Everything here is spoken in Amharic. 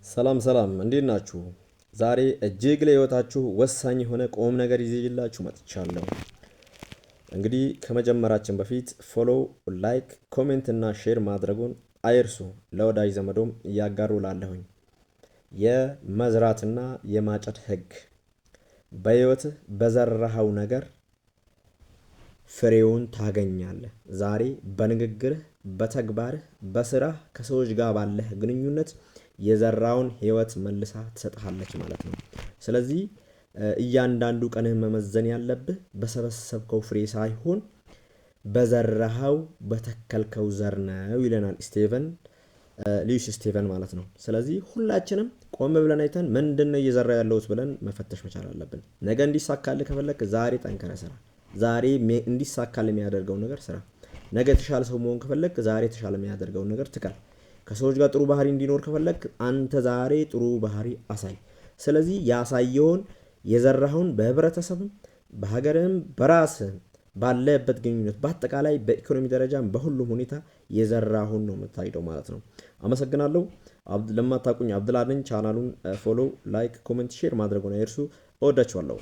ሰላም ሰላም፣ እንዴት ናችሁ? ዛሬ እጅግ ለህይወታችሁ ወሳኝ የሆነ ቁም ነገር ይዤላችሁ መጥቻለሁ። እንግዲህ ከመጀመራችን በፊት follow፣ like፣ comment እና share ማድረጉን አይርሱ። ለወዳጅ ዘመዶም እያጋሩ ላለሁኝ። የመዝራትና የማጨድ ህግ፣ በህይወትህ በዘራኸው ነገር ፍሬውን ታገኛለህ። ዛሬ በንግግርህ፣ በተግባርህ፣ በስራህ፣ ከሰዎች ጋር ባለህ ግንኙነት የዘራውን ህይወት መልሳ ትሰጥሃለች ማለት ነው። ስለዚህ እያንዳንዱ ቀንህ መመዘን ያለብህ በሰበሰብከው ፍሬ ሳይሆን በዘራኸው፣ በተከልከው ዘር ነው ይለናል ስቴቨን ሉዊስ ስቴቨን ማለት ነው። ስለዚህ ሁላችንም ቆም ብለን አይተን ምንድን ነው እየዘራ ያለሁት ብለን መፈተሽ መቻል አለብን። ነገ እንዲሳካልህ ከፈለክ ዛሬ ጠንክረህ ስራ። ዛሬ እንዲሳካልህ የሚያደርገውን ነገር ስራ። ነገ የተሻለ ሰው መሆን ከፈለክ ዛሬ የተሻለ የሚያደርገውን ነገር ትከል። ከሰዎች ጋር ጥሩ ባህሪ እንዲኖር ከፈለክ አንተ ዛሬ ጥሩ ባህሪ አሳይ። ስለዚህ ያሳየውን፣ የዘራኸውን በህብረተሰብም፣ በሀገርህም፣ በራስህም ባለበት ግንኙነት፣ በአጠቃላይ በኢኮኖሚ ደረጃም በሁሉም ሁኔታ የዘራኸውን ነው የምታጭደው ማለት ነው። አመሰግናለሁ። ለማታውቁኝ አብድላ ነኝ። ቻናሉን follow፣ like፣ comment፣ share ማድረጉን አይርሱ። እወዳችኋለሁ።